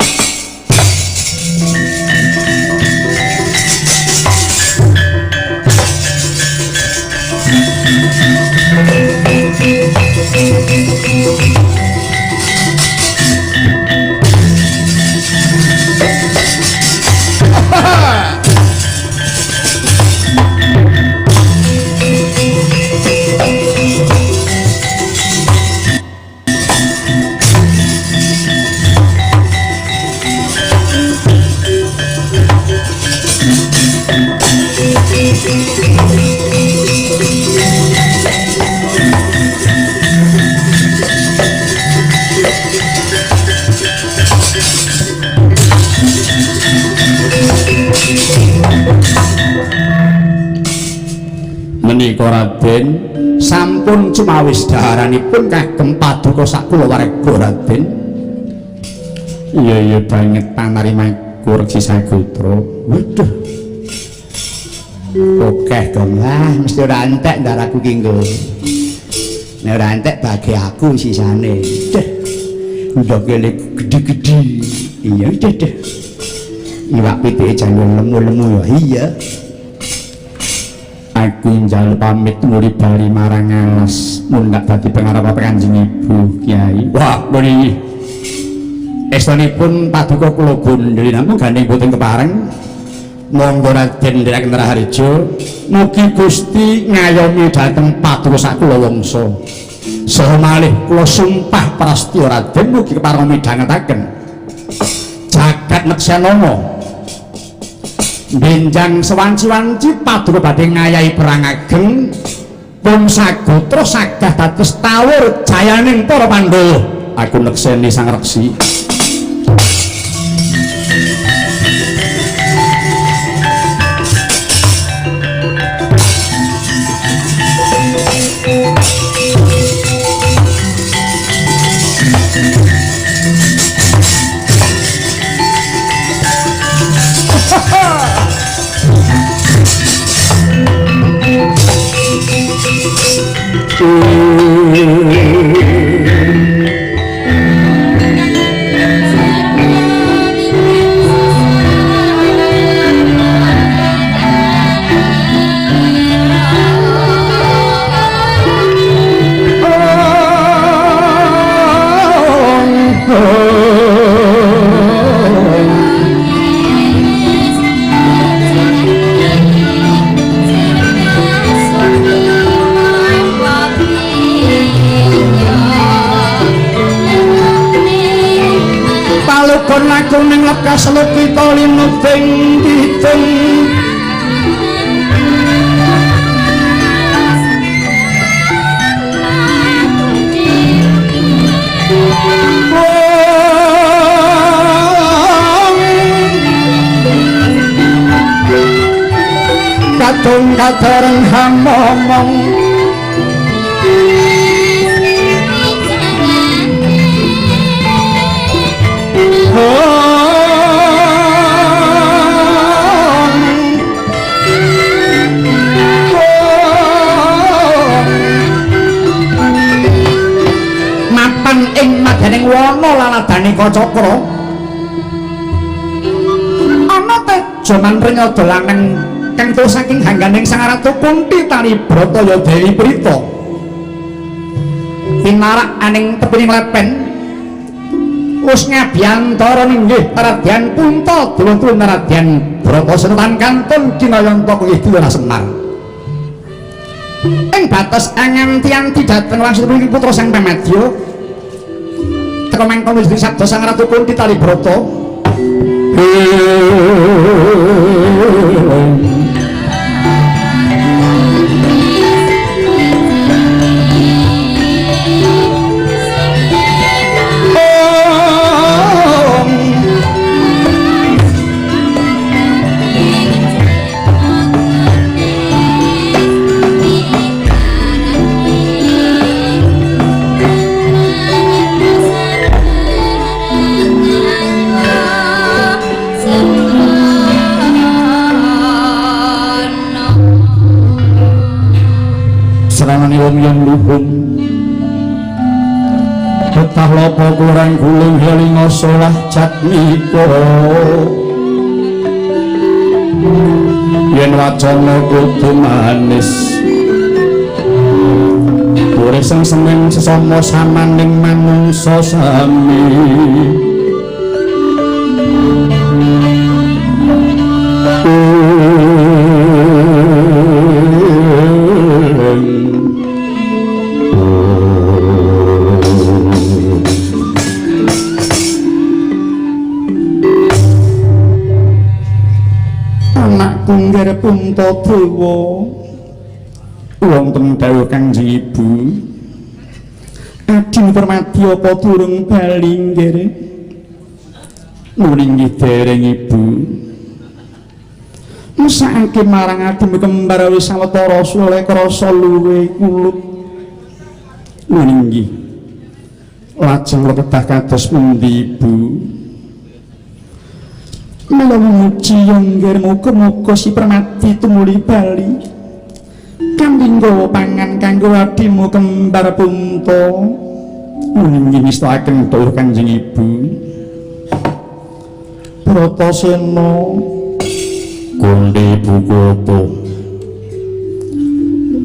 menika Raden? Sampun cumawis daharanipun kagem paduka sakulawarga Raden. Iya iya banget panarimaku Resi Sagotra. Waduh. Okeh dong lah, mesti ora entek ndaraku ki nggo. Nek ora entek bagi aku sisane. Deh. Ndokele gedhi-gedhi. Iya, deh deh. Iwak pitike jan lemu-lemu ya. Iya. Aku njaluk pamit nuli bali marang alas mundhak dadi pengarep Kanjeng Ibu Kyai. Wah, nuli. Estunipun paduka kula gundheli namung gandeng boten kepareng. Monggo Raden nderekaken Raharjo, mugi Gusti ngayomi dhateng paduka sakula wangsa. Saha malih kula sumpah prastya Raden mugi kepareng midhangetaken jagat neksanana. Benjang sewanci-wanci paduka badhe ngayahi perang ageng pun sagotra sagah dados tawur jayaning para Pandhawa. Aku nekseni Sang Reksi. Palugon laku ning lekas lukita linubing kidung. Kadung kadareng hamomong Mapan ing madyaning wana laladane Kacakra. Ana teja manrenya dolanan kang tuwa saking hangganing Sang Ratu Kunti tali Brataya Dewi Prita. Pinarak aning tepining lepen wis ngabiyantara ninggih Radyan Punta dulur Radyan Bratasena lan kantun kinayanta kuwi Dewa Semar. Ing bates anganti-anti dhateng langsung putra Sang Pamadya. Teka mangkono wis sabda Sang Ratu Kunti tali Brata. Seranane wong yen luhung betah lopo kurang guling helinga solah jatmika yen wacana kudu manis urip sengseneng sesama samaning manungsa sami. Anakku nggih Puntadewa. Wonten dawuh Kanjeng Ibu. Adin Permadi apa durung bali nggih? Nuli nggih dereng Ibu. Mesakake marang adimu kembar wis sawetara sule krasa luwe kulup. Nggih. Lajeng kedah kados pundi Ibu? Mila muji yangger muga-muga si Permati tumuli bali. Kanthi nggawa pangan kanggo adimu kembar Punta. Nggih ngestakaken dawuh Kanjeng Ibu. Bratasena Kundi buku apa?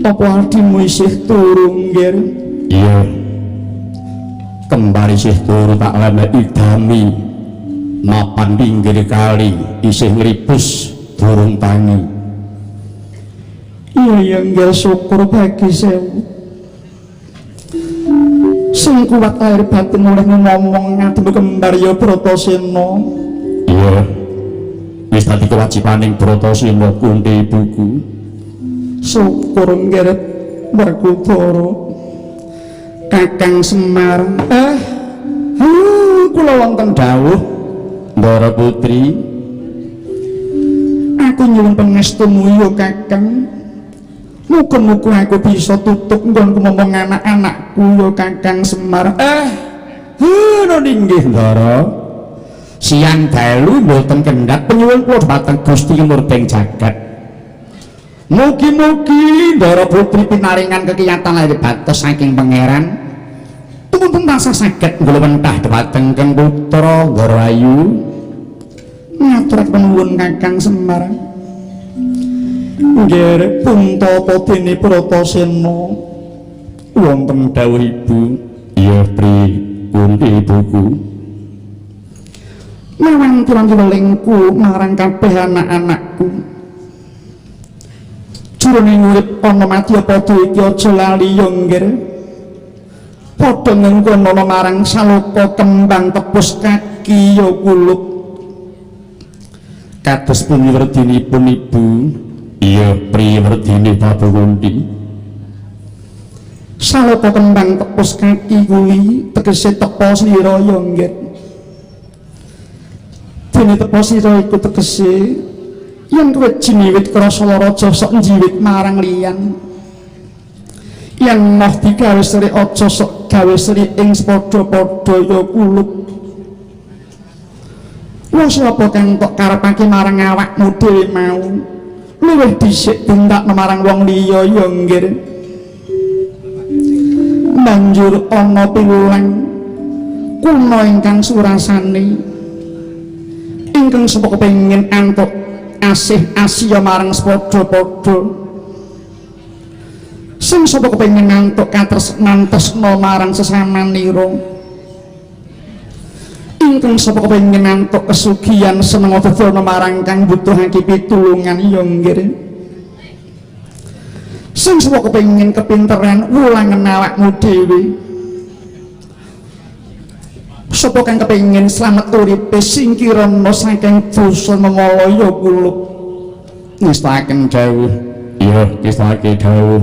Apa adimu isih turu nggir? Iya. Kembar isih turu tak lemek idami. Mapan pinggir kali isih ngribus durung tangi. Iya ya nggir, syukur bagi sewu. Sing kuat lahir batin oleh ngomong ngademu kembar ya Bratasena. Iya. Wis dadi kewajibaning Bratasena Kunti ibuku. Syukur nggir Werkudara. Kakang Semar. Kula wonten dawuh Ndara Putri. Aku nyuwun pangestumu ya Kakang. Muga-muga aku bisa tutuk nggonku ngomong anak-anakku ya Kakang Semar. Inggih Ndara. Siang dalu mboten kendhat penyuwun kula dhumateng Gusti Murting jagat. Mugi-mugi Ndara Putri pinaringan kekiyatan lahir batos saking Pangeran. Tumuntun tansah saged nglewentah dhumateng Kang Putra Ndara Ayu. Ngaturaken panuwun Kakang Semar. Nggih, Punta apa dene Bratasena? Wonten dawuh Ibu. Iya, Pri Kunti ibuku. Marang tulang-tulingku marang kabeh anak-anakku. Jroning urip ana madya padha iki aja lali ya nggih. Padha ngengkono marang saloka kembang tepus kaki ya kulup. Kados pundi werdinipun Ibu? Iya, Pri werdine Prabu Kunti. Saloka kembang tepus kaki kuwi tegese tepa slira ya nggih. Dene tepa sira iku tegese yen kowe jiniwit krasa lara aja sok njiwit marang liyan. Yen moh digawe sri aja sok gawe sri ing padha-padha ya kulup. Wah sapa kang tok karepake marang awakmu dhewe mau luwih dhisik tindakno marang wong liya ya nggih. Banjur ana piwulang kuna ingkang surasane ingkang sapa kepengin antuk asih Asia marang sepadha-padha. Sing sapa kepengin antuk katresnan tresna marang sesamanira. Ingkang sapa kepengin antuk kesugihan seneng dadana marang kang butuhake pitulungan ya nggih. Sing sapa kepengin kepinteran wulangen awakmu dhewe. Sapa kang kepengin slamet uripe singkirana saking dosa memala ya kulup. Ngestakaken dawuh. Iya, ngestake dawuh.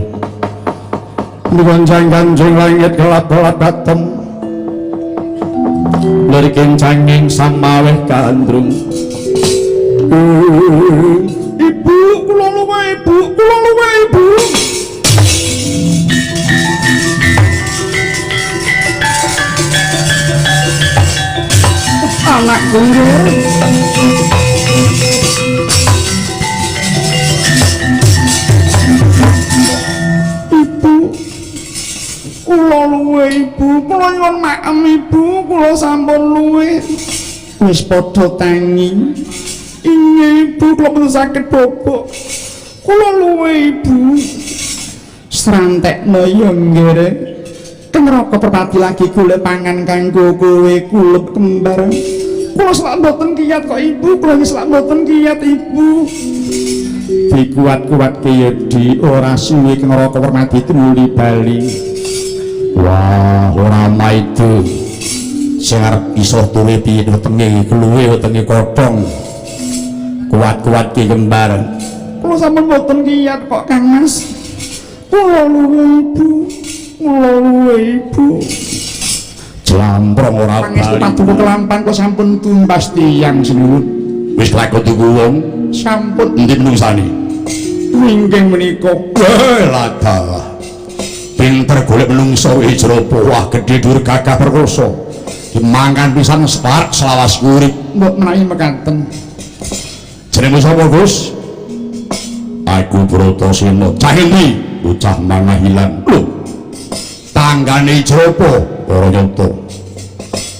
Digonjang-ganjing langit gelap-gelap katem. Lirikin canging samaweh gandrung. Ibu, kula luwe ibu, kula luwe ibu. Anakku ibu, kula luwe ibu, kula nyuwun maem ibu, kula sampun luwe. Wis padha tangi. Inggih ibu, kula mboten saged bobok. Kula luwe ibu. Srantekno ya nggih. Neraka Perpati lagi golek pangan kanggo kowe kulup kembar. Kula selak mboten kiyat kok ibu, kula selak mboten kiyat ibu. Dikuat-kuatke ya di ora suwe neraka Permati tumuli bali. Wah, ora maido. Sing arep iso tuwe piye wetenge keluwe wetenge kotong. Kuat-kuatke kembar. Kula sampun mboten kiyat kok Kang Mas. Kula luwe ibu. Kula luwe ibu. Jlamprong ora Pangestu bali. Paduka kelampan kok sampun tumbas tiyang sinuwun. Wis laku tuku wong. Sampun. Endi menungsane? Wingking menika. Ladalah. Pinter golek menungso Ijropa. Wah, gedhe dhuwur gagah perkosa. Dimangan pisan separek selawas urip. Mbok menawi mekaten. Jenengmu sapa, Gus? Aku Bratasena. Cah endi? Bocah Mangahilan. Lho. Tanggane Ijropa para nyata.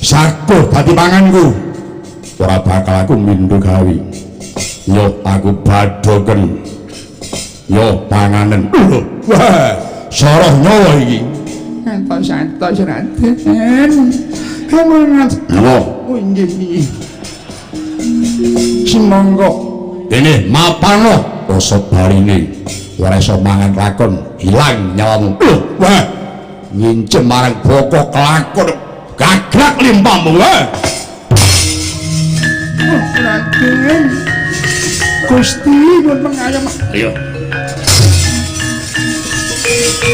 Sakuh dadi panganku. Ora bakal aku mindho gawe. Yo aku badhoken. Yo panganen. Lho. Wah, soroh nyawa iki. Entos-entos Raden. Kemangat. Lho. Oh inggih nggih. Sumangga. Dene mapano rasa barine. Ora iso mangan lakon, ilang nyawamu. Lho, wah. Ngincem marang boko kelakon. Gagrak limpamu, wah. Oh, Raden. Gusti nyuwun pengayom. Ayo.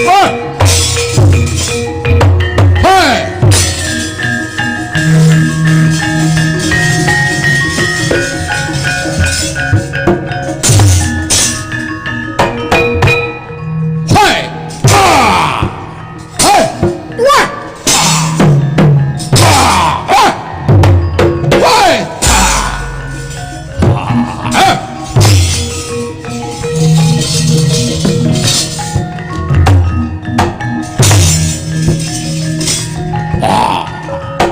Wah. Hei. Hei. Ah. Hei. Wah. Ah. Ah. Hei. Ah. Ah.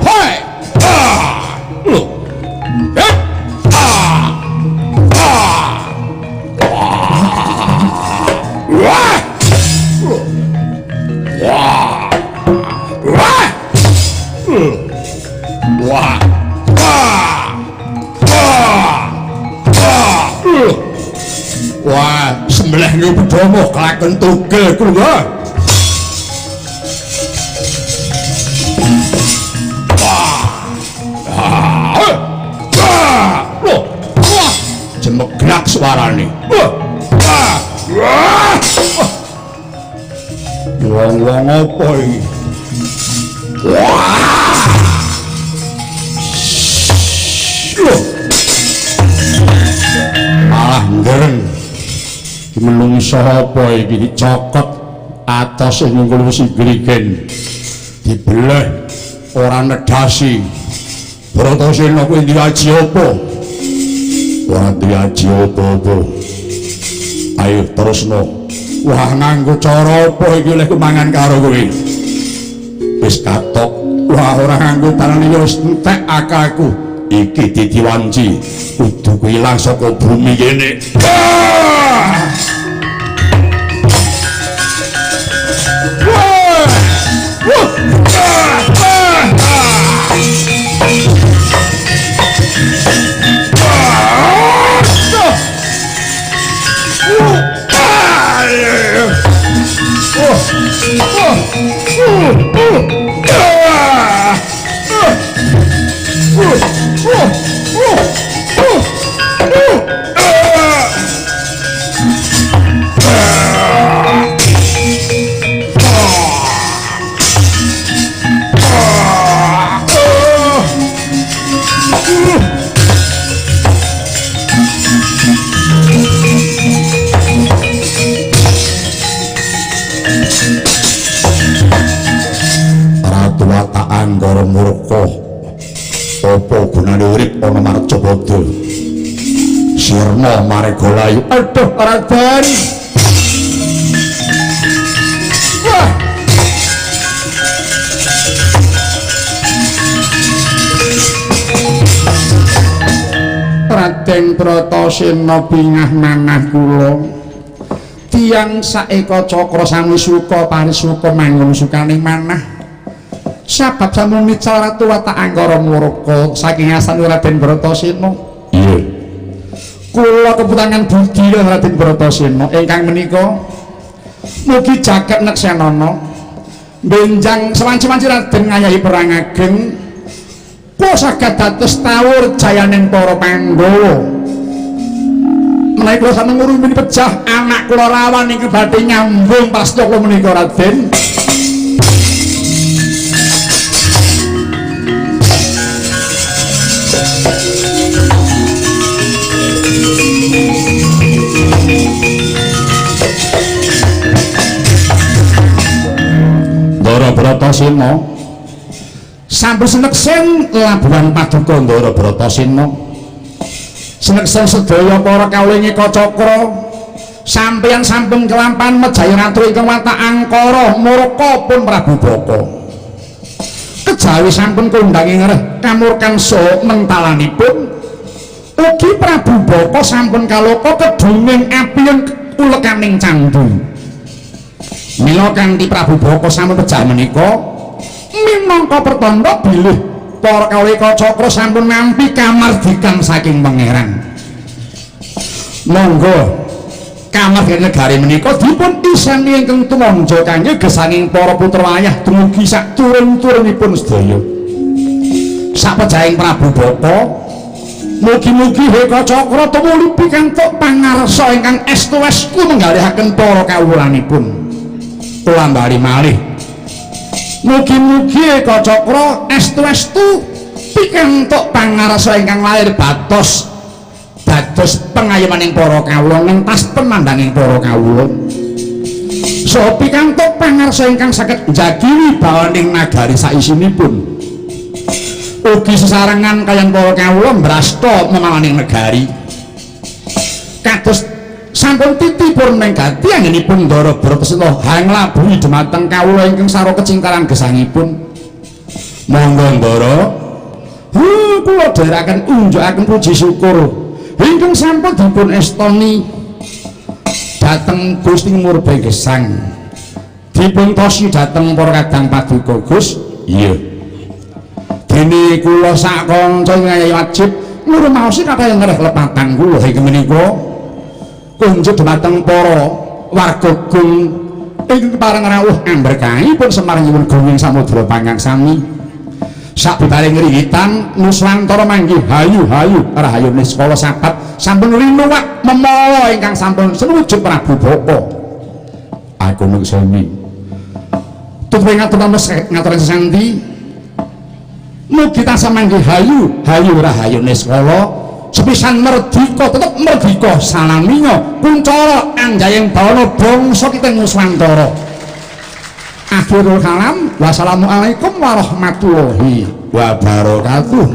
Hei. Ah. Loh. Eh. Ah. Ah. Wah. Wah. Wah. Wah. Wah. Wah. Wah. Wah, sembelih niku bedhomo kelakon tugel kuwi lho. Wah. Ah. Wah. Loh. Wah. Jemegrak suarane. Wah. Wah. Wah. Wong-wong apa iki? Wah. Loh. Malah ngereng. Iki menungso apa iki dicokot atos ing ngungkul wesi grigen. Dibeleh ora nedasi. Bratasena kuwi duwe aji apa? Ora duwe aji apa-apa. Ayo terusno. Wah, nganggo cara apa iki oleh mangan karo kowe? Wis katok. Wah, ora nganggo tanane ya wis entek akalku. Iki dadi wanci. Kudu ilang saka bumi kene. Ah! Wah! Wah! Ah! Ah! Ratu Watak Anggara murka. Apa gunane urip ana marcapada? Sirna maregolayu. Aduh, Raden. Wah. Raden Bratasena bingah manah kula. Tiyang saeka cakra sami suka parisuka manggung sukane manah. Sabab sampun mical Ratu Watak Anggara murka saking asane Raden Bratasena. Iya. Kula keputangan budi Raden Bratasena ingkang menika mugi jagat neksenana benjang sewanci-wanci Raden ngayahi perang ageng kula saged dados tawur jayaning para Pandhawa. Menawi kula sampun ngurumi pejah anak kula rawan ingkang badhe nyambung prastaka menika Raden. Ndara Bratasena. Sampun sineksen labuhan paduka Ndara Bratasena. Sineksen sedaya para kawula ing Ekacakra. Sampeyan sampun kelampan mejaya ratu ingkang watak angkara murka pun Prabu Baka. Kejawi sampun kondhang ing reh kamurkan saha mentalanipun. Ugi Prabu Baka sampun kaloka kedunging apieng ulekaning candhu. Mila kanthi Prabu Baka sampun pejah menika minangka pertanda bilih para kawula Ekacakra sampun nampi kamardikan saking Pangeran. Monggo kamardikan negari menika dipun iseni ingkang tumanja kangge gesanging para putra ayah dumugi sak turun-turunipun sedaya. Sapejahing Prabu Baka, mugi-mugi Ekacakra tumuli pikantuk pangarsa ingkang estu-estu menggalihaken para kawulanipun. Kula bali malih. Mugi-mugi Ekacakra estu-estu pikantuk pangarsa ingkang lahir batos dados pengayomaning para kawula ngentas pemandanging para kawula. Saha pikantuk pangarsa ingkang saged njagi wibawaning nagari saisinipun. Ugi sesarengan kaliyan para kawula mbrasta memalaning negari. Kados sampun titipun mengganti anggenipun Ndara Bratasena hanglabuhi dhumateng kawula ingkang saro kecingkaran gesangipun. Monggo Ndara, kula dherekaken unjukaken puji syukur ingkang sampun dipun estoni dhateng Gusti Murba Gesang. Dipun tosi dhateng para kadang paduka Gus. Iya. Dene kula sak kanca ngayahi wajib ngrumaosi kathah ngereh lepatan kula inggih menika kunjuk dhumateng para warga gung ingkang kepareng rawuh amberkahi pun Semar nyuwun gunging samudra pangaksami. Sabibaring ngringgitan nuswantara manggih hayu-hayu rahayu niskala sabat sampun linuwak memala ingkang sampun senuju Prabu Baka. Aku nukseni. Tutup ngatur ngaturan sesanti. Mugi tansah manggih hayu hayu rahayu niskala sepisan merdika tetep merdika salaminya kuncara anjayeng bawana bangsa kita Nuswantara. Akhirul kalam, wassalamualaikum warahmatullahi wabarakatuh.